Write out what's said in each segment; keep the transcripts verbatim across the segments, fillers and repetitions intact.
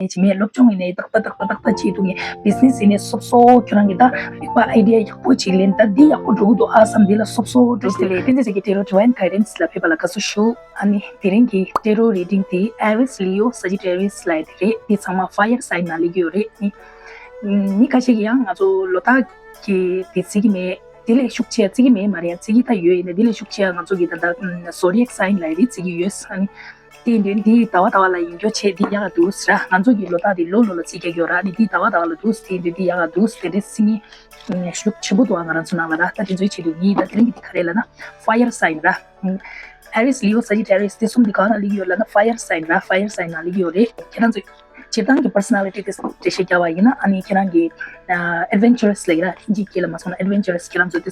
ནས་བྱེད་མེད། སློབ་སྦྱོང་ཡིན་ནས་ཏག་ཏག་ཏག་ཏག་ཏག་ཏག་བྱེད་འདུག་ངས། བི་ཛི་ནེ་སི་ཡིན་ནས་སོབ་སོབ་ཁྱོད་རང་གི་ད་རིག་པ་ཨའི་ཌི་ཡ་ཡག་པོ་ཅིག་ལེན། ད་འདི་ཡག་པོ་འགྲོ་གི་འདུག་ཨ་བསམ། འདི་ལ་སོབ་སོབ་འགྲོ་ཞིག་ལས། བསྟན་འཛིན་ཟེར་གྱི་ཊེ་རོ་ཌི་ཝའིན་གྷའི་ཌེན་སི་ལ་ཕེབས་པ་ལ་དགའ་བསུ་ཞུ། ཨ་ནི་དེ་རིང་གི་ཊེ་རོ་རི་ཌིང་དེ་ཨེ་རི་སི། ལི་ཡོ། ས་ཇི་ཊེ་རི་ཡ་སི་ལབ་ཡ་དེ་རེད། འདི་ཚང་མ་ཕ་ཡར་སའིན་ནང་སླེབས་ཀྱི་ཡོད་རེད། ནི་མི་ཁ་ཤས་ཀྱིས་ཡང་ང་ཚོ་ལོ་རྟགས་ཀྱི་དེ་བརྩི་གི་མེད། དེ་ལས་ཤུགས་ཆེ་བརྩི་གི་མེད་མ་རེད། བརྩི་གི་ད་ཡོད། ཡིན་ནའི་དེ་ལས་ཤུགས་ཆེ་ང་ཚོ་གི་ད་ལྟ་ཟོ་ཌི་ཡེག་སའིན་ལབ་ཡ་རེད། བརྩི་གི་ཡོད། ཨ་ནི་དེ་ཡིན་དུས་འདི་ཟླ་བ་ཟླ་བ་ལ་ཡིན་རྒྱུ་བྱས་འདི་ཡག་ག་འདུག་ཟེར། ང་ཚོ་གི་ལོ་རྟགས་འདི་ལོ་ལོ་ལ་རྩིས་རྒྱག་གི་ཡོད་ར། ཨ་ནི་འདི་ཟླ་བ་ཟླ་བ་ལ་འདུག་ཟེར། དེ་ཡིན་དུས་འདི་ཡག་ག་འདུག་ཟེར། དེ་འདྲའི་བརྩི་མི་ཤུགས་ཆེན་པོ་འདུག་ང་རང་ཚོ་ནང་ལ་ར། ད་དེ་ཚོའི་ཆེད་དུ་ངས་ད་དེ་རིང་གི་འདི་ག་རེ་ལབ་ན་ཕ་ཡར་སའིན་ར། ཨེ་རི་སི། ལི་ཡོ། ས་ཇི་ཊེ་རི་ཡ་སི། དེ་གསུམ་འདི་གང་ན་སླེབས་ཀྱི་ཡོད་ལབ་ན་ཕ་ཡར་སའིན་ར། ཕ་ཡར་སའིན་ནང་སླེབས་ཀྱི་ཡོད་རེད། ཁྱེད་རང་ཚོས་སྤྱིར་བཏང་གི་པར་སོ་ན་ལི་ཊི་དེ་འགྲེལ་བཤད་རྒྱག་པ་ཡིན་ན། ཨ་ནི་ཁྱེད་རང་གི་ཨ་ཨེ་ཌི་ཝེན་ཅར་ར་སི་ལབ་ཡ་ར། ལྷན་སྐྱེས་སྐད་ལ་མ་སོང་ན་ཨེཌ་ཝེན་ཅར་ར་སི། ཁྱེད་རང་ཚོ་དེ་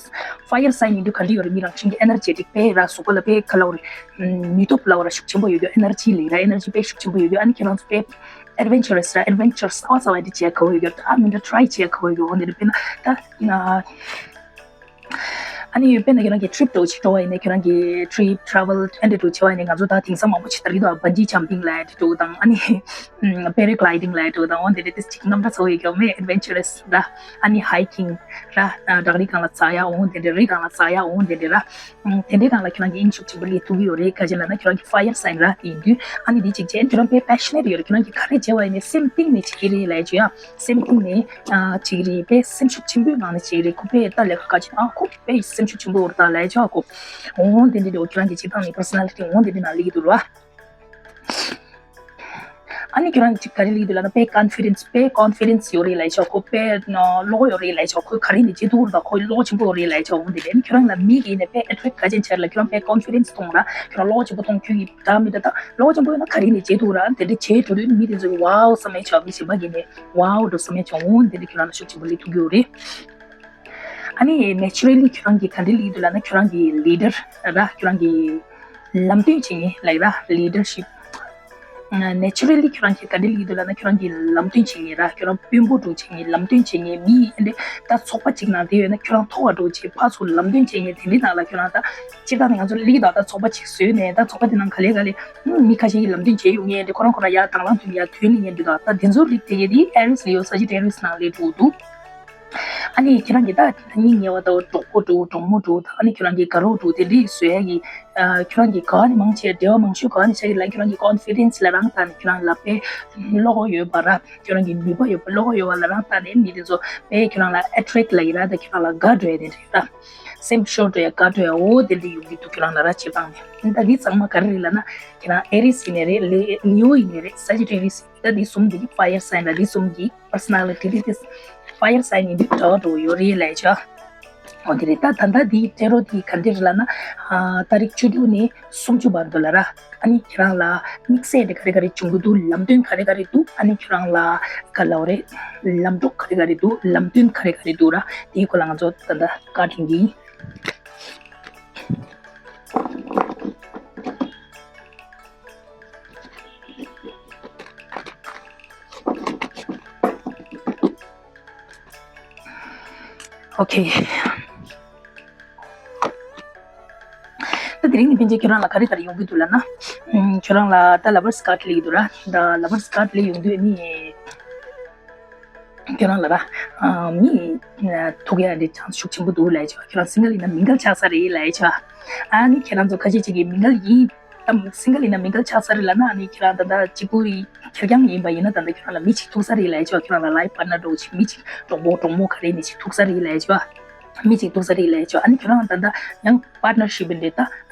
ཕ་ཡར་སའིན་ཡིན་དུས་ག་འདྲ་ཡོད་རེད། མི་རང་བཞིན་གྱི་ཨེ་ནར་ཇེ་ཊིག་དཔེ་ར། གཟུགས་པོ་ལ་དཔེ་ག་ལབ་དགོས་རེད། ནུས་སྟོབས་ལབ་དགོས་ར། ཤུགས་ཆེན་པོ་ཡོད་རྒྱུ། ཨེ་ནར་ཇི་ལབ་ཡ་ར། ཨེ་ནར་ཇི་དཔེ་ཤུགས་ཆེན་པོ་ཡོད་རྒྱུ། ཨ་ནི་ཁྱེད་རང་ཚོ་དཔེ་ཨེཌ་ཝེན་ཅར་ར་སི་ར། ཨེཌ་ཝེན་ཅར་གསར་པ་གསར་པ་དེ་བྱེད་དགའ་པོ་ཡོད་རྒྱུ། ད་མི་འདྲ་ཊི་རའི་བྱེད་དགའ་པོ་ཡོད་རྒྱུ། འོ་འདི་རེད། དཔེར་ན་ད་ཨ་ནི་དཔེར་ན་ཁྱེད་རང་གི་ཊི་རིབ་འདྲ་བོ་ཅིག་འགྲོ་བ་ཡིན་ན། ཁྱེད་རང་གི་ཊི་རིབ་ཊ་རེ་ཝལ་ཨེ་འདྲ་འདྲ་བོ་བྱེད་པ་ཡིན་ན། ང་ཚོ་ད་དེང་སང་མང་པོ་ཅིག་ད་རེད་དོ། བན་ཇི་ཇམ་པིང་ལབ་ཡ་དེ་འདྲ་བོ་དང་། ཨ་ནི་པེ་ར་གི་ལའི་ཌིང་ལབ་ཡ་འདྲ་བོ་དང་། འོ་འདི་འདྲ་དེ་ཅིག་རྣམ་གྲངས་ཚ་པོ་ཡོད་རྒྱུ་མེད། ཨེཌ་ཝེན་ཅར་ར་སི་ར། ཨ་ནི་ཧའི་ཀིང་ར། བྲག་རི་སྒང་ལ་འཛེག་ཡ། འོ་འདི་འདྲ། རི་སྒང་ལ་འཛེག་ཡ། འོ་འདི་འདྲ་ར། ཨང་། དེ་འདྲའི་སྒང་ལ་ཁྱེད་རང་གིས་ཨིན་ཤུགས་ཆེན་པོ་སླེབས་ཐུབ་ཀྱི་ཡོད་རེད། ག་ཅི་ལབ་ན་ཁྱེད་རང་གི་ཕ་ཡར་སའིན་ར་དེ་ཡིན་དུས། ཨ་ནི་དེ་གཅིག་བྱས། ཁྱེད་རང་དཔེ་པེ་ཤ་ནེ་ཊི་ཡོད་རེད། ཁྱེད་རང་གིས་ག་རེ་བྱས་པ་ཡིན་ནའི་སེམས་གཏིང་ནས་བྱེད་ཀྱི་རེད་ལབ་ཡ་ཅིག་ཡ། སེམས་གཏིང་ནས་ཨ་བྱེད་ཀྱི་རེད། དཔེ་སེམས་ཤུགས་ཆེན་པོའི་ངང་ནས་བྱེད་ཀྱི་རེད། ཁོ་དཔེ་ད་ལས་ཀ་ག་ཅི། ཨ་ཁོ་དཔེ་སེམས་ཤུགས་ཆེན་པོ་ཡོད་རེད་ད་ལབ་ཡ་ཅིག་ཡ། ཁོ་འོ་དེ་འདྲ་འདྲ་བོ་ཁྱེད་རང་གི་སྤྱིར་བཏང་གི་པར་སོ་ན་ལི་ཊི་འོ་དེ་འདྲའི་ནང་སླེབས་ཀྱི་འདུག་ར། ཨ་ནི་ཁྱོད་རང་གཅིག་ག་རེ་ལབ་ཀྱི་འདུག་ལབ་ན། དཔེ་ཀོན་ཕི་ཌེན་སི། དཔེ་ཀོན་ཕི་ཌེན་སི་ཡོད་རེད་ལབ་ཆོག་ཁོ་དཔེ་བློ་ཁོག་ཡོད་རེད་ལབ་ཆོག་ཁོས་ག་རེ་ནས་བྱེད་ཐུབ་རེད། ད་ཁོ་བློ་ཁོག་ཆེན་པོ་ཡོད་རེད་ལབ་ཆོག་འོ་དེ་རེད། ཨ་ནི་ཁྱོད་རང་ལ་མི་གིས་ནས་དཔེ་ཨེ་ཊེག་ག་ཅན་བྱས་ལ། ཁྱོད་རང་དཔེ་ཀོན་ཕི་ཌེན་སི་ཐོངས་ར། ཁྱོད་རང་བློ་ཁོག་ཆེན་པོ་ཐོངས། ཁྱོད་ཀྱིས་ད་མི་ད་ད་བློ་ཁོག་ཆེན་པོ་ཡོད་ན་ག་རེ་ནས་བྱེད་ཐུབ་ར། དེ་འདྲ་བྱེད་འགྲོ་དུས་མི་དེ་ཚོ་གིས་ཝའོ་བསམ་ཡ་ཆོག་མི་གཞན་པ་གིས་ནས་ཝའོ་འགྲོ་བསམ་ཡ་ཆོག་འོ་དེ་འདྲ་ཁྱོད་རང་ལ་ཤུགས་ཆེན་པོ་སླེབས་ཐུབ་ཀྱི་ཡོད་རེད། ཨ་ནི་ནེ་ཅུ་རལ་ལི་ཁྱོད་རང་གིས་ག་འདྲ་སླེབས་ཀྱི་འདུག་ལབ་ན། ཁྱོད་རང་གི་ལི་ཌར་ར། ཁྱོད་རང་གི་ལམ་སྟོན་བྱེད་མཁན་ལབ་ཡ་ར། ལི་ཌར་ཤིབ། ནེ་ཅུ་རལ་ལི་ཁྱོད་རང་གིས་ག་འདྲ་སླེབས་ཀྱི་འདུག་ལབ་ན། ཁྱོད་རང་གི་ལམ་སྟོན་བྱེད་མཁན་ར། ཁྱོད་རང་དཔོན་པོ་འདྲ་བོ་བྱེད་མཁན། ལམ་སྟོན་བྱེད་མཁན། མི་ཨེ་འདྲ་ད་ཚོགས་པ་གཅིག་ནང་བསྡད་ཡོད་ན་ཁྱོད་རང་མཐོ་བ་འདྲ་བོ་བྱེད། ཕར་ཚུར་ལམ་སྟོན་བྱེད་མཁན་དེ་འདྲའི་ནང་ལ་ཁྱོད་རང་ད་སྤྱིར་བཏང་ནས་ང་ཚོ་སླེབས་ཀྱི་འདུག་ད་ཚོགས་པ་གཅིག་བཟོས་ནས་ད་ཚོགས་པ་དེ་ནང་ག་ལེ་ག་ལེ་མི་ཁ་ཤས་ཀྱིས་ལམ་སྟོན་བྱེད་ཡོང་མཁན་དེ། ཁོ་རང་ཁོ་རང་ཡར་དང་བླངས་ཐོན་ཡ་ཐོན་ལེ་མཁན་འདུག་ད་ད་དེ་ཚོ་རིགས་དེ་གས་དེ་ཨེ་རི་སི་ལི་ཡོ། ས་ཇི་ཊེ་རི་ཡ་སི་ནང་སླེབས་འགྲོ་གི་འདུག་ཨ་ནི་ཁྱེད་རང་གིས་ད་སྙིང་ཉེ་བ་དང་གྲོགས་པོ་འདྲ་བོ། གྲོགས་མོ་འདྲ་བོ་དང་། ཨ་ནི་ཁྱེད་རང་གི་དགའ་རོགས་འདྲ་བོ་དེ་འདྲ་བཟོ་ཡ་གི། ཨ་ཁྱེད་རང་གིས་ག་ནས་མང་ཆེ་འབྲེལ་བ་མང་ཤོས་ག་ནས་བྱ་གི་ལབ། ཁྱེད་རང་གི་ཀོན་ཕི་ཌེན་སི་ལ་རང་ལྟ་ནས། ཁྱེད་རང་ལ་དཔེ་བློ་ཁོག་ཡོད་པ་ར། ཁྱེད་རང་གི་ནུས་པ་ཡོད་པ། བློ་ཁོག་ཡོད་པ་ལ་རང་ལྟ་ནས་མི་དེ་ཚོ་དཔེ་ཁྱེད་རང་ལ་ཨེ་ཊེག་ལབ་ཡ་ར། ད་ཁྱེད་རང་ལ་དགའ་འགྲོ་ཡ་དེ་འདྲ་ར། སེམས་ཤོར་འགྲོ་ཡ། དགའ་འགྲོ་ཡ། འོ་དེ་འདྲ་ཡོང་གི་འདུག་ཁྱེད་རང་ལ་ར། སྤྱིར་བཏང་ནས་ད་འདི་ཚང་མ་ག་རེ་རེད་ལབ་ན། ཁྱེད་རང་ཨེ་རི་སི་ཡིན་ནའི་རེད། ལི་ལི་ཡོ་ཡིན་ནའི་རེད། ས་ཇི་ཊེ་རི་ཡ་སི། ད་འདི་གསུམ་འདི་ཕ་ཡར་སའིན་ར། འདི་གསུམ་གྱི་པར་སོ་ན་ལི་ཊི་དེ་ཕ་ཡར་སའིན་ཡིན་དུས་འདྲ་བོ་འདྲ་བོ་ཡོད་རེད་ལབ་ཡ་ཆོག་འོ་དེ་རེད། ད་ད་ལྟ་འདི་ཊེ་རོ་འདི་ག་འདྲ་རེད་ལབ་ན། ཨ་ཏ་རིག་བཅུ་དྲུག་ནས་སུམ་ཅུ་བར་དུ་ལ་ར། ཨ་ནི་ཁྱེད་རང་ལ་དམིགས་བསལ་དེ་ག་རེ་ག་རེ་བྱུང་གི་འདུག་ལམ་སྟོན་ག་རེ་ག་རེ་འདུག་ཨ་ནི་ཁྱེད་རང་ལ་ག་ལབ་རེད། ལམ་གྲོགས་ག་རེ་ག་རེ་འདུག་ལམ་སྟོན་ག་རེ་ག་རེ་འདུག་ར། དེའི་སྐོར་ལ་ང་ཚོ་ད་ལྟ་བཀའ་དྲིན་གྱིས། ཨོ་ཁེ། ད་དེ་རིང་ནི་ཕན་ཆད་ཁྱོད་རང་ལ་ག་རེ་ག་རེ་ཡོང་གི་འདུག་ལབ་ན། ཨམ། ཁྱོད་རང་ལ་ད་ལབ་པར་སི་ཀཱཌ་སླེབས་ཀྱི་འདུག་ར། ད་ལབ་པར་སི་ཀཱཌ་སླེབས་ཡོང་དུས་ནི། ཁྱོད་རང་ལ་ར། ཨ། མི་ཐུག་ཡ་འདི་ཆང་ཤུགས་ཆེན་པོ་འདུག་ལབ་ཡ་ཆོག་ཁྱོད་རང་སིང་གལ་ཡིན་ན་མིང་གལ་ཆགས་ས་རེད་ལབ་ཡ་ཆོག་ཨ་ནི་ཁྱེད་རང་ཚོ་ཁ་ཤས་ཅིག་གིས་མིང་གལ་ཡིན། ཨམ། སིང་གལ་ཡིན་ན་མིང་གལ་ཆགས་ས་རེད་ལབ་ན། ཨ་ནི་ཁྱེད་རང་ད་ལྟ་གཅིག་པུ་ཡིན། ཁེར་རྐྱང་ཡིན་པ་ཡིན་ན་ད་ལྟ་ཁྱོད་རང་ལ་མི་གཅིག་ཐུག་ས་རེད་ལབ་ཡ་ཆོག་ཁྱོད་རང་ལ་ལའིཕ་པཱར་ཊི་ནར་འདྲ་བོ་ཅིག་མི་གཅིག་གྲོགས་པོ་གྲོགས་མོ་ག་རེ་ནས་ཅིག་ཐུག་ས་རེད་ལབ་ཡ་ཆོག་མི་གཅིག་ཐུག་ས་རེད་ལབ་ཡ་ཆོག་ཨ་ནི་ཁྱོད་རང་ད་ལྟ་ཡང་པཱར་ཊི་ནར་ཤིབ་ཡིན་དེ་ད།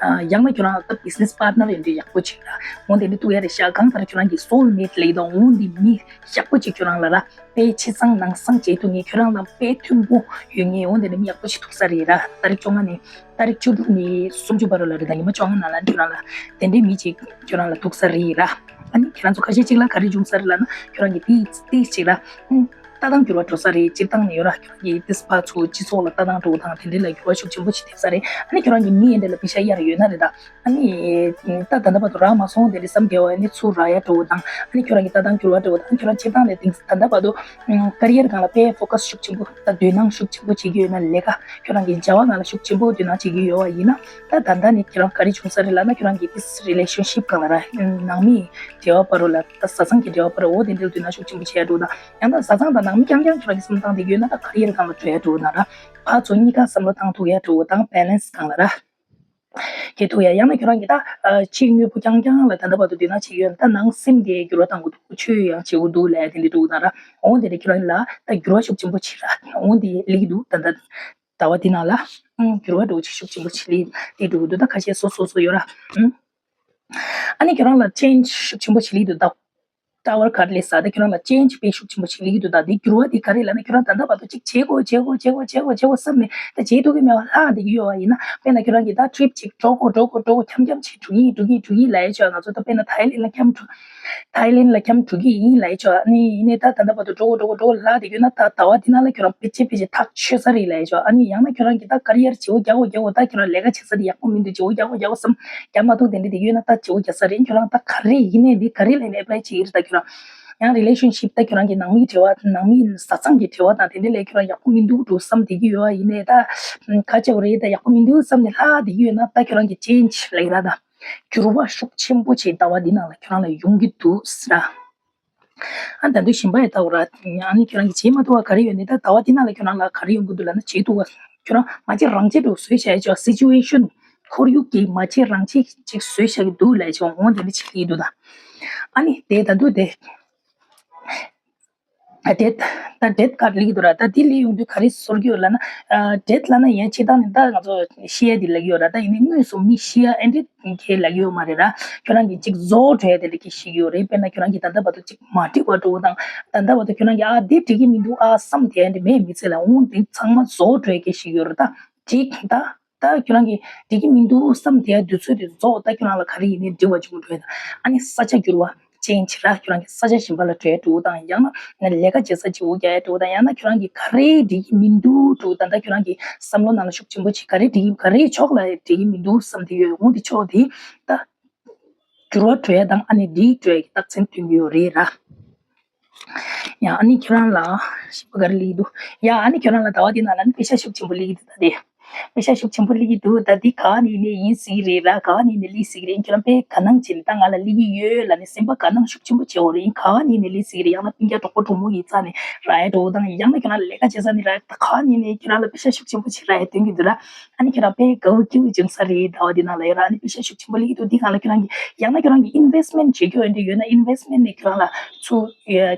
ཡང་ན་ཁྱོད་རང་ལ་ད་བི་ཛི་ནེ་སི་པཱར་ཊི་ནར་ཡིན་དུས་ཡག་པོ་ཅིག་ལ་འོ་དེ་འདྲ་ཐུག་ཡ་རེད་ཤག་གང་ལྟར་ཁྱོད་རང་གི་སོལ་མེཊ་ལབ་ཡ་དང་འོ་འདི་མི་ཡག་པོ་ཅིག་ཁྱོད་རང་ལ་ར། དཔེ་ཕྱི་གཙང་ནང་གཙང་བྱེད་ཐུབ་མཁན། ཁྱོད་རང་དང་དཔེ་མཐུན་པོ་ཡོད་མཁན། འོ་དེ་འདྲ་མི་ཡག་པོ་ཞིག་ཐུག་ས་རེད་ར། ཏ་རིག་བཅོ་ལྔ་ནས་ཏ་རིག་བཅུ་དྲུག་ནས་སུམ་ཅུ་བར་ལ་རེད། ད་ཉི་མ་བཅོ་ལྔ་ནང་ལ་ཁྱོད་རང་ལ་དེ་འདྲའི་མི་ཅིག་ཁྱོད་རང་ལ་ཐུག་ས་རེད་ར། ཨ་ནི་ཁྱེད་རང་ཚོ་ཁ་ཤས་ཅིག་ལ་ག་རེ་བྱུང་ས་རེད་ལབ་ན། ཁྱོད་རང་གིས་དེ་དེ་ཅིག་ལ། ཨུམ། ལྟ་སྟངས་འགྱུར་བ་འགྲོ་ས་རེད། སྤྱིར་བཏང་ནས་ཡོད་ར། ཁྱོད་རང་གི་ཏིས་ཕར་ཚུར་སྤྱི་ཚོགས་ལ་ལྟ་སྟངས་འགྲོ་སྟངས་དེ་འདྲ་ལ་འགྱུར་བ་ཤུགས་ཆེན་པོ་ཞིག་ཐེབས་ས་རེད། ཨ་ནི་ཁྱོད་རང་གི་མི་ཡིན་འདྲ་ལ་པེ་ཤ་གཡར་ཡོད་ན་རེད་ད། ཨ་ནི་ད་ད་ལྟ་བར་དུ་རག་མ་སོང་དེ་འདྲ་བསམ་བསྡད་པ་ཡིན་ན་ཚུར་རག་ཡ་འགྲོ་སྟངས། ཨ་ནི་ཁྱོད་རང་གི་ལྟ་སྟངས་འགྱུར་བ་འགྲོ་སྟངས། ཁྱོད་རང་སྤྱིར་བཏང་ནས་ཏིས་ད་ལྟ་བར་དུ་ཀ་རི་ཡར་སྒང་ལ་དཔེ་ཕོ་ཀ་སི་ཤུགས་ཆེན་པོ་ད་དོ་སྣང་ཤུགས་ཆེན་པོ་བྱེད་ཀྱི་ཡོད་ན་ལས་ཀ། ཁྱོད་རང་གི་བྱ་བ་སྒང་ལ་ཤུགས་ཆེན་པོ་དོ་སྣང་བྱེད་ཀྱི་ཡོད་པ་ཡིན་ན། ད་ད་ལྟ་ནས་ཁྱེད་རང་ག་རེ་བྱུང་ས་རེད་ལབ་ན། ཁྱེད་རང་གི་ཏིས་རི་ལེ་ཤན་ཤིབ་སྒང་ལ་ར། ནང་མི་འབྲེལ་བ་བར་རུ་ལ་ད་བཟའ་ཚང་གི་འབྲེལ་བ་བར་རུ་འོ་དེ་འདྲ་ལ་དོ་སྣང་ཤུགས་ཆེན་པོ་བྱེད་ཡ་འགྲོ་དང་། ཡང་ན་བཟའ་ཚང་དང་ནང་མི་རྐྱང་རྐྱང་ཁྱེད་རང་གི་བསམ་བློ་བཏང་བསྡད་ཀྱི་ཡོད་ན་ད་ཀ་རི་ཡར་སྒང་ལ་འགྲོ་ཡ་འགྲོ་དང་ར། ཕར་ཚུར་གཉིས་ཀ་བསམ་བློ་བཏང་ཐུབ་ཡ་འགྲོ་དང་། བེ་ལེན་སི་སྒང་ལ་ར། སྐྱེ་ཐུབ་ཡ། ཡང་ན་ཁྱོད་རང་གི་ད་ཨ་ཕྱི་དངོས་པོ་རྐྱང་རྐྱང་ལ་ད་ལྟ་བར་དུ་དོ་སྣང་བྱེད་ཀྱི་ཡོད་ན་ད་ནང་སེམས་དེ་འགྱུར་བ་གཏང་དགོས་འདུག་ཆོས་ཡང་བྱེད་དགོས་འདུག་ལབ་ཡ་དེ་འདྲ་འགྲོ་དང་ར། འོ་དེ་འདྲ་ཁྱོད་རང་ལ་ད་འགྱུར་བ་ཤུགས་ཆེན་པོ་བྱེད་ར། འོ་དེ་སླེབས་ཀྱི་འདུག་ད་ལྟ་ཟླ་བ་འདི་ནང་ལ། ཨང་། འགྱུར་བ་འགྲོ་ཅིག་ཤུགས་ཆེན་པོ་ཅིག་སླེབས་ཏེ་འགྲོ་གི་འདུག་ད་ཁ་ཤས་སོ་སོ་སོ་ཡོད་ར། ཨང་། ཨ་ནི་ཁྱོད་རང་ལ་ཅེན་ཇི་ཤུགས་ཆེན་པོ་ཅིག་སླེབས་འདུག་ད་ཊ་ཝར་ཁར་སླེབས་ས་ད་ཁྱོད་རང་ལ་ཅེན་ཇི་དཔེ་ཤུགས་ཆེན་པོ་ཅིག་སླེབས་ཀྱི་འདུག་ད་འདི་འགྱུར་བ་འདི་ག་རེ་ལབ་ན། ཁྱོད་རང་ད་ལྟ་བར་དུ་ཅིག་བྱེད་དགོས་བྱེད་དགོས་བྱེད་དགོས་བྱེད་དགོས་བྱེད་དགོས་བསམ་ནས་ད་བྱེད་ཐུབ་ཀྱི་མེད་པ་ལྷག་བསྡད་ཀྱི་ཡོད་པ་ཡིན་ན། དཔེར་ན་ཁྱོད་རང་གིས་ད་ཊི་རིབ་ཅིག་འགྲོ་དགོས་འགྲོ་དགོས་འགྲོ་དགོས་འཁྱམ་འཁྱམ་ཅིག་འགྲོ་གི་ཡིན་འགྲོ་གི་ཡིན་འགྲོ་གི་ཡིན་ལབ་ཡ་ཆོག་ང་ཚོ་ད་དཔེར་ན་ཐའི་ལེན་ལ་འཁྱམ་འགྲོ། ཐའི་ལེན་ལ་འཁྱམ་འགྲོ་གི་ཡིན་ལབ་ཡ་ཆོག་ཨ་ནི་ཡིན་ནའི་ད་ད་ལྟ་བར་དུ་འགྲོ་དགོས་འགྲོ་དགོས་འགྲོ་དགོས་ལབ་བསྡད་ཀྱི་ཡོད་ན། ད་ཟླ་བ་འདི་ནང་ལ་ཁྱོད་རང་ཕལ་ཆེར་ཕལ་ཆེར་ཐག་ཆོད་ས་རེད་ལབ་ཡ་ཆོག་ཨ་ནི་ཡང་ན་ཁྱོད་རང་གིས་ད་ཀ་རི་ཡར་བྱེད་པོ་རྒྱག་དགོས་རྒྱག་དགོས། ད་ཁྱོད་རང་ལས་ཀ་བྱེད་ས་དེ་ཡག་པོ་མི་འདུག་བྱེད་པོ་རྒྱག་དགོས་རྒྱག་དགོས་བསམ་རྒྱག་མ་ཐུབ་དེ་འདྲ་དེ་ཡོད་ན་ད་བྱེད་པོ་རྒྱག་ས་རེད། ཁྱོད་རང་ད་ག་རེ་ཡིན་ནའི་འདི་ག་རེ་ལ་ཡིན་ནའི་ཨེབ་ལའི་བྱེད་ཀྱི་རེད། ད་ཁྱོད་རང་ཡང་རི་ལེ་ཤན་ཤིབ་ད་ཁྱོད་རང་གི་ནང་མིའི་འབྲེལ་བ་ནང་མིའི་བཟའ་ཚང་གི་འབྲེལ་བ་དང་དེ་འདྲ་ལ་ཁྱོད་རང་ཡག་པོ་མི་འདུག་འགྲོ་བསམ་བསྡད་ཀྱི་ཡོད་པ་ཡིན་ནའི་ད་ག་བྱེད་དགོས་རེད། ད་ཡག་པོ་མི་འདུག་བསམ་ནས་ལྷག་བསྡད་ཀྱི་ཡོད་ན་ད་ཁྱོད་རང་གི་ཅེན་ཇི་ལབ་ཀྱི་ར་ད། འགྱུར་བ་ཤུགས་ཆེན་པོ་ཅིག་ཟླ་བ་འདི་ནང་ལ་ཁྱོད་རང་ལ་ཡོང་གི་འདུག་ཟེར། ཨ་ད་དུང་གཞན་པ་ཡང་ལྟ་དགོས་ར། ཨ་ནི་ཁྱོད་རང་གིས་བྱེད་མ་ཐུབ་པ་ག་རེ་ཡོད་ནི། ད་ཟླ་བ་འདི་ནང་ལ་ཁྱོད་རང་ལ་ག་རེ་ཡོང་གི་འདུག་ལབ་ན། བྱེད་ཐུབ་པ་ཁྱོད་རང་མ་བྱེད་རང་བྱེད་དུ་བཟོས་བཞག་ཡ་ཅིག་སི་ཅུ་ཨེ་ཤན་ཁོར་ཡུག་གིས་མ་བྱེད་རང་བྱེད་ཅིག་བཟོས་བཞག་གི་འདུག་ལབ་ཡ་ཅིག་འོང་དེ་འདྲ་བྱེད་ཀྱི་འདུག་ད་ཨ་ནི་དེ་ད་དུང་དེ། ཨ་ཌེ་ཐི། ད་ཌེ་ཐི་ཁར་སླེབས་ཀྱི་འདུག་ར། ད་འདི་སླེབས་ཡོང་དུས་ག་རེ་ཚོར་གྱི་ཡོད་ལབ་ན། ཨ་ཌེ་ཐི་ལབ་ན་ཡང་སྤྱིར་བཏང་ནས་ད་ང་ཚོ་ཤི་ཡ་འདི་ལབ་ཀྱི་ཡོད་ར། ད་ཡིན་ནའི་དངོས་སུ་མི་ཤི་ཡ་ཨེ་འདྲ་ཁྱེད་ལབ་ཀྱི་ཡོད་མ་རེད་ར། ཁྱོད་རང་གིས་ཅིག་བཟོ་འགྲོ་ཡ་དེ་འདྲ་ཁྱེད་ཤེས་ཀྱི་ཡོད་རེད། དཔེར་ན་ཁྱོད་རང་གིས་ད་ལྟ་བར་དུ་ཅིག་མ་འགྲིག་པ་འགྲོ་དང་། ད་ལྟ་བར་དུ་ཁྱོད་རང་གིས་ཨ་འདི་འགྲིག་གི་མི་འདུག་ཨ་བསམ་དེ་འདྲ་མེད་མི་ཚེ་ལ་འོང་དེ་ཚང་མ་བཟོ་འགྲོ་ཡ་ཁྱེད་ཤེས་ཀྱི་ཡོད་རེད། ད་འགྲིག་ད། ད་ཁྱོད་རང་གིས་འགྲིག་གི་མི་འདུག་བསམ་དེ་དུས་ཚོད་དེ་རྫོགས། ད་ཁྱོད་རང་ལ་ག་རེ་ཡིན་ནའི་འགྲིག་པ་བྱུང་འགྲོ་ཡ་དང་། ཨ་ནི་ས་ཆ་འགྱུར་བ་ཅན་བྱེད་ར། ཁྱོད་རང་གིས་ས་ཆ་གཞན་པ་ལ་འགྲོ་ཡ་འགྲོ་དང་། ཡང་ན་ལས་ཀ་བྱེད་ས་བྱེད་པོ་རྒྱག་ཡ་འགྲོ་དང་། ཡང་ན་ཁྱོད་རང་གིས་ག་རེ་འགྲིག་གི་མི་འདུག་འགྲོ་དང་། ད་ཁྱོད་རང་གི་བསམ་བློ་ནང་ལ་ཤུགས་ཆེན་པོ་ཅིག་ག་རེ་འགྲིག་ག་རེ་ཕྱོགས་ལ་འགྲིག་གི་མི་འདུག་བསམ་དེ་ཡོད་འོང་དེ་ཕྱོགས་དེ་ད་འགྱུར་བ་འགྲོ་ཡ་དང་ཨ་ནི་འགྲིག་འགྲོ་ཡ་གི་རྟགས་མཚན་སྟོན་གྱི་ཡོད་རེད་ར། ཡང་ཨ་ནི་ཁྱོད་རང་ལ་ཞིབ་པ་ག་རེ་སླེབས་ཀྱི་འདུག་ཡང་ཨ་ནི་ཁྱོད་རང་ལ་ཟླ་བ་འདི་ནང་ལ་ནི་པེ་ཤ་ཤུགས་ཆེན་པོ་སླེབས་ཀྱི་འདུག་ད་དེ། པེ་ཤ་ཤུགས་ཆེན་པོ་སླེབས་ཀྱི་འདུག་ད་འདི་ག་ནས་ནས་ཡིན་སྲིད་ཀྱི་རེད་ར། ག་ནས་ནས་སླེབས་སྲིད་ཀྱི་རེད། ཁྱོད་རང་དཔེ་དགའ་སྣང་བྱས་ནས་ད་ང་ལ་སླེབས་ཀྱི་ཡོད་ལབ་ནས་སེམས་པ་དགའ་སྣང་ཤུགས་ཆེན་པོ་བྱེད་དགོས་རེད། ཡིན་ག་ནས་ནས་སླེབས་སྲིད་ཀྱི་རེད། ཡང་ན་སྤུན་ཀྱག་གྲོགས་པོ་གྲོགས་མོ་ཡིན་ཙང་ནས་རག་ཡ་འགྲོ་དང་། ཡང་ན་ཁྱོད་རང་ལས་ཀ་བྱེད་ས་ནས་རག་ད་ག་ནས་ནས་ཁྱོད་རང་ལ་པེ་ཤ་ཤུགས་ཆེན་པོ་ཅིག་རག་ཡ་སྟོན་གྱི་འདུག་ར། ཨ་ནི་ཁྱོད་རང་དཔེ་དགའ་བོ་སྐྱིད་པོ་བྱུང་ས་རེད། ཟླ་བ་འདི་ནང་ལ་ཡོད་ར། ཨ་ནི་པེ་ཤ་ཤུགས་ཆེན་པོ་སླེབས་ཀྱི་འདུག་འདི་སྒང་ལ་ཁྱོད་རང་གིས་ཡང་ན་ཁྱོད་རང་གིས་ཨིན་ཝེ་སི་མེན་ཊི་བྱེད་རྒྱུ་ཡོད་འདྲ་ཡོད་ན་ཨིན་ཝེ་སི་མེན་ཊི་ནས་ཁྱོད་རང་ལ་ཚུར་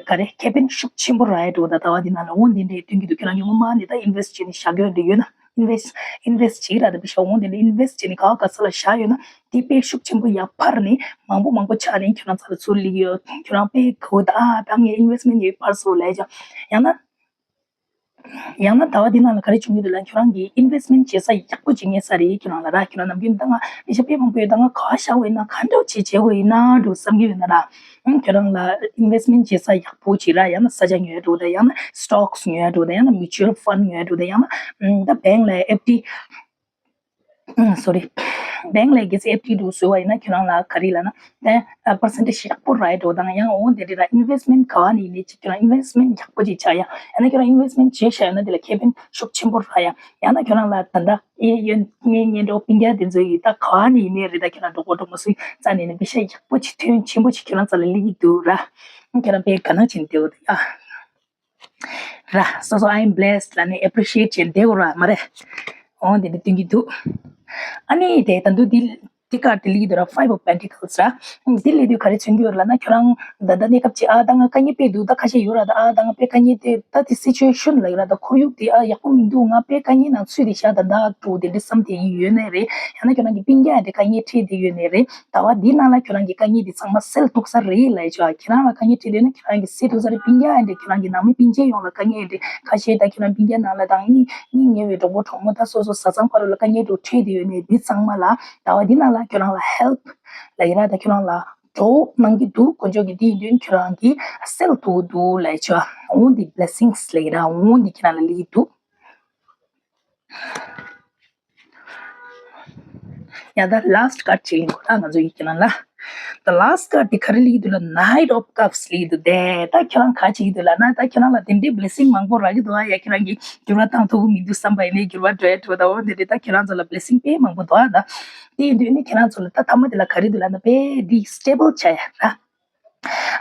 ག་རེ་ཁེ་ཕན་ཤུགས་ཆེན་པོ་རག་ཡ་འགྲོ་ད། ཟླ་བ་འདི་ནང་ལ་འོང་དེ་འདྲས་སྟོན་གྱི་འདུག་ཁྱོད་རང་གིས་སྔོན་མ་ནས་ད་ཨིན་ཝེ་སི་ཊི་བྱས་ནས་བཞག་རྒྱུ་ཡོད་འདྲ་ཡོད་ན། ཨིན་ཝེ་སི་ཊི་ཨིན་ཝེ་སི་ཊི་བྱེད་ར། ད་པེ་ཤ་འོང་དེ་ལ་ཨིན་ཝེ་སི་ཊི་བྱས་ནས་ག་ག་ས་ལ་བཞག་ཡོད་ན་དེ་དཔེ་ཤུགས་ཆེན་པོ་ཡར་འཕར་ནས་མང་པོ་མང་པོ་ཆགས་ནས་ཁྱོད་རང་ཚ་ལ་ཚུར་སླེབས་ཡོད། ཁྱོད་རང་དཔེ་གོ་ད་ཨ་ད་ངས་ཨིན་ཝེ་སི་མེན་ཊི་ཡོད་འཕར་སོང་ལབ་ཀྱང་ཡང་ན། ཡང་ན་ཟླ་བ་འདི་ནང་ལ་ག་རེ་བྱུང་གི་འདུག་ལབ་ན་ཁྱོད་རང་གིས་ཨིན་ཝེ་སི་མེན་ཊི་བྱེད་ས་ཡག་པོ་ཅིག་རྙེད་ས་རེད། ཁྱོད་རང་ལ་ར་ཁྱོད་རང་ནམ་རྒྱུན་ད་ང་པེ་ཤ་དཔེ་མང་པོ་ཡོད། ད་ང་ག་བཞག་པ་ཡིན་ན་ག་འདྲ་བྱེད་བྱེད་དགོས་ཡིན་ན་འགྲོ་བསམ་གྱི་ཡོད་ན་ར། ཨང་ཁྱོད་རང་ལ་ཨིན་ཝེ་སི་མེན་ཊི་བྱེད་ས་ཡག་པོ་ཅིག་ར། ཡང་ན་ས་ཆ་ཉོ་ཡ་འགྲོ་དང་། ཡང་ན་སི་ཊོག་སི་ཉོ་ཡ་འགྲོ་དང་། ཡང་ན་མིའུ་ཅུ་ཨལ་ཕན་ཌི་ཉོ་ཡ་འགྲོ་དང་། ཡང་ན་ད་བེང་ལ་ཨེཕ་ཌི། ཨང་སོ་རི། བེང་ལ་གལ་སྲིད་ཨེཕ་ཌི་འདྲ་བཟོས་པ་ཡིན་ན་ཁྱོད་རང་ལ་ག་རེ་ལབ་ན་ད་པར་སེན་ཊེ་ཇི་ཡག་པོ་རག་ཡ་འགྲོ་དང་། ཡང་འོང་དེ་འདྲ་ར་ཨིན་ཝེ་སི་མེན་ཊི་ག་བ་ནས་ཡིན་ནའི་ཅིག་ཁྱོད་རང་ཨིན་ཝེ་སི་མེན་ཊི་ཡག་པོ་ཅིག་ཆགས་ཡ། ཡང་ན་ཁྱོད་རང་ཨིན་ཝེ་སི་མེན་ཊི་བྱས་བཞག་ཡོད་ན་དེ་ལ་ཁེ་ཕན་ཤུགས་ཆེན་པོ་རག་ཡ། ཡང་ན་ཁྱོད་རང་ལ་ད་ལྟ་ཨེ་ཡོད་ངའི་གཉེན་གྲོགས་སྤུན་ཀྱག་དེ་ཚོ་ཡིས་ད་ག་བ་ནས་ཡིན་ནའི་རེད། ད་ཁྱོད་རང་གྲོགས་པོ་གྲོགས་མོ་སུ་རྩ་ནས་ནས་པེ་ཤ་ཡག་པོ་ཅིག་ཐོན་ཆེན་པོ་ཅིག་ཁྱོད་རང་རྩ་ལ་སླེབས་ཀྱི་འདུག་ར། ཁྱོད་རང་དཔེ་དགའ་སྣང་བྱས་ནས་བསྡད་འོ་ད་ཡ། ར། So so I am blessed ལབ་ནས་ཨེ་པི་རི་ཤི་ཨེཊ་བྱས་བསྡད་དགོས་ར་མ་རེད། འོ་དེ་འདྲ་སྟོན་གྱི་འདུག་ཨ་ནི་དེ་ད་དུང་འདི་འདི་ཀར་དེ་སླེབས་ཀྱི་འདུག་ར། Five of Pentacles ར། འདི་སླེབས་དུས་ག་རེ་མཚོན་གྱི་ཡོད་ལབ་ན་ཁྱོད་རང་ད་ལྟ་གནས་སྐབས་ཅིག་ཨ་ད་ང་དཀའ་ངལ་དཔེ་འདུག་ད་ཁ་ཤས་ཡོད་ར། ད་ཨ་ད་ང་དཔེ་དཀའ་ངལ་དེ་ད་དེ་སི་ཅུ་ཨེ་ཤན་ལབ་ཀྱི་ར། ད་ཁོར་ཡུག་དེ་ཨ་ཡག་པོ་མི་འདུག་ང་དཔེ་དཀའ་ངལ་ནང་ཚུད་དེ་ཤག་ད་ད་འགྲོ་དེ་འདྲ་བསམ་དེ་ཡོད་ནའི་རེད། ཡང་ན་ཁྱོད་རང་གི་སྤུན་ཀྱག་དེ་དཀའ་ངལ་འཕྲད་དེ་ཡོད་ནའི་རེད། ཟླ་བ་འདི་ནང་ལ་ཁྱོད་རང་གི་དཀའ་ངལ་འདི་ཚང་མ་སེལ་ཐུབ་ས་རེད་ལབ་ཡ་ཆོག་ཁྱེད་རང་ལ་དཀའ་ངལ་འཕྲད་དུས་ན་ཁྱེད་རང་གི་སེལ་ཐུབ་ས་རེད། སྤུན་ཀྱག་ཡིན་འདྲ་ཁྱེད་རང་གི་ནང་མི་སྤུན་མཆེད་ཡོངས་ལ་དཀའ་ངལ་འདྲ་ཁ་ཤས་ད་ཁྱེད་རང་སྤུན་ཀྱག་ནང་ལ་དང་གཉེན་གཉེན་ཉེ་བའི་གྲོགས་པོ་གྲོགས་མོ་ད་སོ་སོ་བཟའ་ཚང་བར་ལ་དཀའ་ངལ་འདྲ་འཕྲད་དེ་ཡོད་ནའི་འདི་ཚང་མ་ལ་ཟླ་བ་འདི་ནང་ལ་ཁྱོད་རང་ལ་ཧེལ་པ་ལབ་ཡ་ར། ད་ཁྱོད་རང་ལ་ འགྲོ་གནང་གི་འདུག་དཀོན་མཆོག་གིས་དེ་ཡིན་དུས་ཁྱོད་རང་གིས་སེལ་ཐུབ་ཀྱི་འདུག་ལབ་ཡ་ཆོ། འོ་འདི་blessings་ལབ་ཀྱི་ར། འོ་འདི་ཁྱེད་རང་ལ་སླེབས་ཀྱི་འདུག་ཡ་ད་last card ཅིག་ཡིན་གོ་ད་ང་ཚོ་ཡིན་ཁྱེད་རང་ལ། The last card དེ་ག་རེ་སླེབས་ཀྱི་འདུག་ལབ་ན། Knight of Cups སླེབས་ཀྱི་འདུག་དེ་ད་ཁྱེད་རང་ག་བྱེད་ཀྱི་འདུག་ལབ་ན། ད་ཁྱེད་རང་ལ་དེ་འདྲའི་blessing མང་པོ་རག་གི་འདུག་ཨ། ཡ་ཁྱེད་རང་གིས་འགྱུར་བ་བཏང་ཐུབ་ཀྱི་མི་འདུག་བསམ་པ་ཡིན་ནའི་འགྱུར་བ་འགྲོ་ཡ་འགྲོ། ད་འོ་དེ་འདྲའི་ད་ཁྱེད་རང་ཚོ་ལ་blessing དཔེ་མང་པོ་འདུག་ཨ། ད་དེ་ཡིན་དུས་ནི་ཁྱེད་རང་ཚོ་ལ་ད་མཐའ་མ་དེ་ལ་ག་རེ་འདུག་ལབ་ན། དཔེ་འདི་stable ཆགས་ཡ་ར།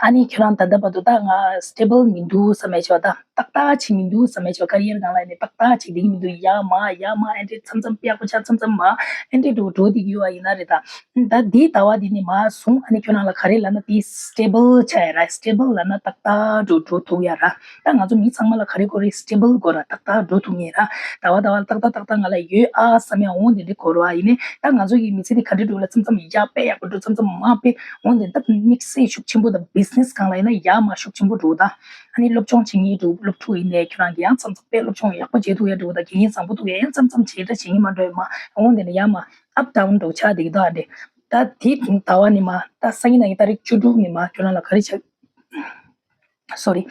ཨ་ནི་ཁྱོད་རང་ད་ལྟ་བར་དུ་ད་ང་stable མི་འདུག་བསམ་ཡས་ཆོག་ད་ཏག་ཏག་ཅིག་མི་འདུག་བསམ་ཡས་ཆོག career སྒང་ལ་ནི་ཏག་ཏག་ཅིག་བསྡད་ཀྱི་མི་འདུག་ཡར་མར་ཡར་མར་ཨེ་འདྲས་མཚམས་མཚམས་ཡག་པོ་ཆགས་མཚམས་མཚམས་མར་ཨེ་འདྲས་འགྲོ་འགྲོ་བསྡད་ཀྱི་ཡོད་པ་ཡིན་ན་རེད་ད། ད་འདི་ཟླ་བ་འདི་ནས་མར་བཟུང་ཨ་ནི་ཁྱོད་རང་ལ་ག་རེ་ལབ་ན་དེ་stable ཆགས་ཡ་ར། stable ལབ་ན་ཏག་ཏག་འགྲོ་འགྲོ་ཐུབ་ཡ་ར། ད་ང་ཚོ་མི་ཚང་མ་ལ་ག་རེ་དགོས་རེད། stable དགོས་ར། ཏག་ཏག་འགྲོ་ཐུབ་ངེས་ར། ཟླ་བ་ཟླ་བ་ཏག་ཏག་ཏག་ཏག་ང་ལ་ཡོད་ཨ་བསམ་ཡ་འོང་དེ་འདྲས་དགོས་ར། ཡིན་ནའི་ད་ང་ཚོ་གི་མི་ཚེ་འདི་ག་འདྲས་འགྲོ་ལ་མཚམས་མཚམས་ཡར་དཔེ་ཡག་པོ་འགྲོ་མཚམས་མཚམས་མར་དཔེ། འོན་ཏེ་ད་དམིགས་བསལ་ཤུགས་ཆེན་པོ་དང་business སྒང་ལ་ཡིན་ན་ཡར་མར་ཤུགས་ཆེན་པོ་འགྲོ་ད། ཨ་ནི་སློབ་སྦྱོང་བྱེད་མཁན་འདུག་སློབ་ཕྲུག་ཡིན་ནའི་ཁྱོད་རང་གི་ཡང་མཚམས་མཚམས་དཔེ་སློབ་སྦྱོང་ཡག་པོ་བྱེད་ཐུབ་ཡ་འགྲོ་ད། དགེ་རྒན་བཟང་པོ་ཐུག་ཡ་ཡང་མཚམས་མཚམས་བྱེད་འདྲ་བྱེད་ངེས་མ་འགྲོ་ཡ་མ། འོན་ཏེ་ནི་ཡར་མར་up down འགྲོ་ཆགས་བསྡད་ཀྱི་འདུག་ཨ་འདྲས། ད་དེ་ཟླ་བ་ནི་མ་ད་སང་ཉིན་གནངས་ཉིན་ཏ་རིག་བཅུ་དྲུག་ནི་མ་ཁྱོད་རང་ལ་ག་རེ་ཆགས། sorry།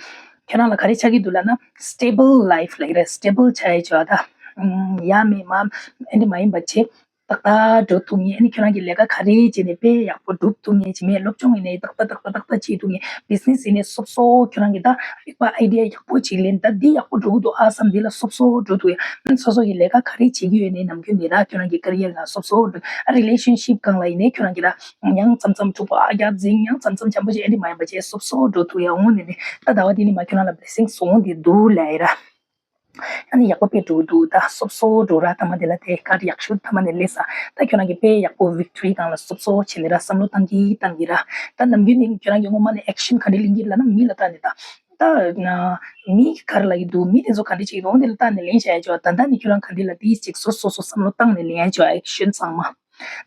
ཁྱོད་རང་ལ་ག་རེ་ཆགས་ཀྱི་འདུག་ལབ་ན་stable life ལབ་ཀྱི་རེད། stable ཆགས་ཡ་ཆོག་ད། ཡ་མེད་མ་ཨེ་འདྲས་མ་ཡིན་པ་བྱེད། ཏག་ཏག་འགྲོ་ཐུབ་ངེས། ཨ་ནི་ཁྱོད་རང་གིས་ལས་ཀ་ག་རེ་བྱས་ནས་དཔེ་ཡག་པོ་སྒྲུབ་ཐུབ་ངེས། བྱས་མེད་སློབ་སྦྱོང་ཡིན་ནའི་ཏག་ཏག་ཏག་ཏག་ཏག་ཏག་བྱེད་ཐུབ་ངེས། business ཡིན་ནའི་སོབ་སོབ་ཁྱོད་རང་གིས་ད་རིག་པ་idea ཡག་པོ་ཅིག་ལེན། ད་འདི་ཡག་པོ་འགྲོ་གི་འདུག་ཨ་བསམ་འདི་ལ་སོབ་སོབ་འགྲོ་ཐུབ་ཡ། སོ་སོ་ཡི་ལས་ཀ་ག་རེ་བྱེད་ཀྱི་ཡོད་ནའི་ནམ་རྒྱུན་ནས་ར་ཁྱོད་རང་གི་career ལ་སོབ་སོབ་འགྲོ། ཨ་relationship སྒང་ལ་ཡིན་ནའི་ཁྱོད་རང་གིས་ར་ཡང་མཚམས་མཚམས་འཁྲུག་པ་ཨ་རྒྱག་འཛིང་ཡང་མཚམས་མཚམས་འཆམ་པོ་བྱེད་ཨེ་འདྲས་མ་ཡིན་པ་བྱས་སོབ་སོབ་འགྲོ་ཐུབ་ཡ་འོང་ནས་ནི་ད་ཟླ་བ་འདི་ནི་མ་ཁྱོད་རང་ལ་blessings སོང་འདི་འདུག་ལབ་ཡ་ར། ཨ་ནི་ཡག་པོ་དཔེ་འགྲོ་འདུག་ད་སོབ་སོབ་འགྲོ་ར། ཐ་མ་དེ་ལ་དེ་ཀ་ཡག་ཤོས་ཐ་མ་ནས་སླེབས་ས། ད་ཁྱོད་རང་གིས་དཔེ་ཡག་པོ་victory སྒང་ལ་སོབ་སོབ་བྱས་ནས་ར་བསམ་བློ་བཏང་གི་བཏང་གི་ར། ད་ནམ་རྒྱུན་ནས་ཁྱོད་རང་གིས་སྔོན་མ་ནས་action ག་འདྲས་ལེན་གྱི་ལབ་ན་མི་ལ་ལྟ་ནས་ད། ད་ན་མི་ག་རེ་ལབ་ཀྱི་འདུག་མི་དེ་ཚོ་ག་འདྲས་བྱེད་ཀྱི་འདུག་འོ་དེ་ལ་ལྟ་ནས་ལེན་བྱ་ཡ་ཆོག་ད་ལྟ་ནས་ཁྱོད་རང་ག་འདྲས་ལ་དེའི་ཅིག་སོ་སོ་སོ་བསམ་བློ་བཏང་ནས་ལེན་ཡ་ཆོག action ཚང་མ།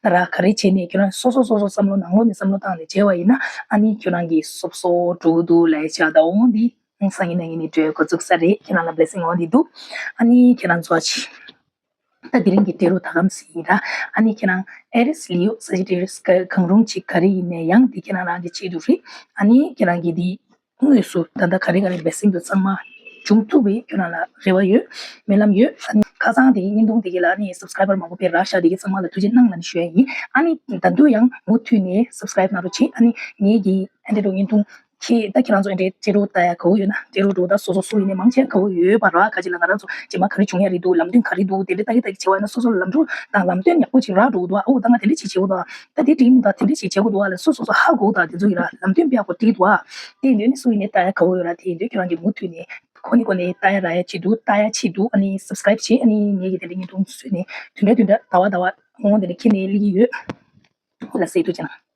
ད་ར་ག་རེ་བྱས་ནས་ཁྱོད་རང་སོ་སོ་སོ་སོ་བསམ་བློ་ནང་ལོགས་ནས་བསམ་བློ་བཏང་ནས་བྱས་པ་ཡིན་ན་ཨ་ནི་ཁྱོད་རང་གིས་སོབ་སོབ་འགྲོ་གི་འདུག་ལབ་ཡ་ཆོག་ད་འོ་འདི། སང་ཉིན་གནངས་ཉིན་ནས་འགྲོ་འགོ་བཙུགས་ས་རེད། ཁྱེད་རང་ལ་blessing འོང་འདི་འདུག་ཨ་ནི་ཁྱེད་རང་ཚོ་ཅི། ད་དེ་རིང་གི་འབྲི་རུ་ད་གམ་ཟིན་ཡིན་ར། ཨ་ནི་ཁྱེད་རང་Aries Leo Sagittarius ག་གང་རུང་ཅིག་ག་རེ་ཡིན་ནའི་ཡང་འདི་ཁྱེད་རང་རང་གི་ཆེད་དུ་རེད། ཨ་ནི་ཁྱེད་རང་གི་འདི་དངོས་སུ་ད་ལྟ་ག་རེ་ག་རེ་blessing འདུག་ཚང་མ་འབྱུང་ཐུབ་པའི་ཁྱེད་རང་ལ་རེ་བ་ཡོད། སྨོན་ལམ་ཡོད། ཨ་ནི་ཁ་སང་དེ་གི་བརྙན་ཐུང་དེ་གི་ལ་ཨ་ནི་subscriber མང་པོ་དཔེ་རག་ཤག་དེ་གི་ཚང་མ་ལ་ཐུགས་རྗེ་གནང་ལབ་ནས་ཞུ་ཡ་ཡིན། ཨ་ནི་ད་དུང་ཡང་མུ་མཐུད་ནས་subscribe གནང་རོགས་བྱེད། ཨ་ནི་ངེད་ཀྱི་ཨ་འདྲ་རུ་བརྙན་ཐུང་། ཁྱེད་ད་ཁྱེད་རང་ཚོ་འདྲའི་འབྲི་རུ་ལྟ་ཡ་དགའ་བོ་ཡོད་ན་འབྲི་རུ་འགྲོ་ད་སོ་སོ་སུ་ཡིན་ནའི་མང་ཆེ་བ་དགའ་བོ་ཡོད་པ་ར། ག་ཅི་ལ་ང་རང་ཚོ་རྗེས་མ་ག་རེ་བྱུང་ཡ་རེད་འདུག་ལམ་སྟོན་ག་རེ་འདུག་དེ་འདྲའི་ལྟ་གི་ལྟ་གི་བྱེད་པ་ཡིན་ན་སོ་སོ་ལ་ལམ་འགྲོ་དང་ལམ་སྟོན་ཡག་པོ་ཅིག་རག་འགྲོ་གི་འདུག་ཨ་འོ་ད་ང་དེ་འདྲ་ཅིག་བྱེད་དགོས་འདུག་ད་དེ་འགྲིག་མི་འདུག་དེ་འདྲ་ཅིག་བྱེད་དགོས་འདུག་ལ་སོ་སོ་སོ་ཧ་གོ་གི་འདུག་དེ་ཚོ་ཡིན་ར་ལམ་སྟོན་དཔེ་ཡག་པོ་འགྲིག་འདུག་དེ་ཡིན་དུས་ནི་སུ་ཡིན་ནའི་ལྟ་ཡ་དགའ་བོ་ཡོད་ར། དེ་ཡིན་དུས་ཁྱོད་རང་གི་མུ་མཐུད་ནས་ཁོ་ནི་ཁོ་ནི་ལྟ་ཡ་རག་ཡ་ཆེད་དུ་ལྟ་ཡ་ཆེད་དུ་ཨ་ནི་subscribe བྱེད། ཨ་ནི་ངེད་ཀྱི་དེ་འདྲའི་བརྙན་ཐུང་བཟོས་ནས་དུས་འདྲ་དུས་འདྲ་ཟླ་བ་ཟླ་བ་འོང་དེ་འདྲ་ཁྱེར་ནས་སླེབས་ཀྱི་ཡོད། ལ་སེ་ཐུགས་རྗེ་གནང་།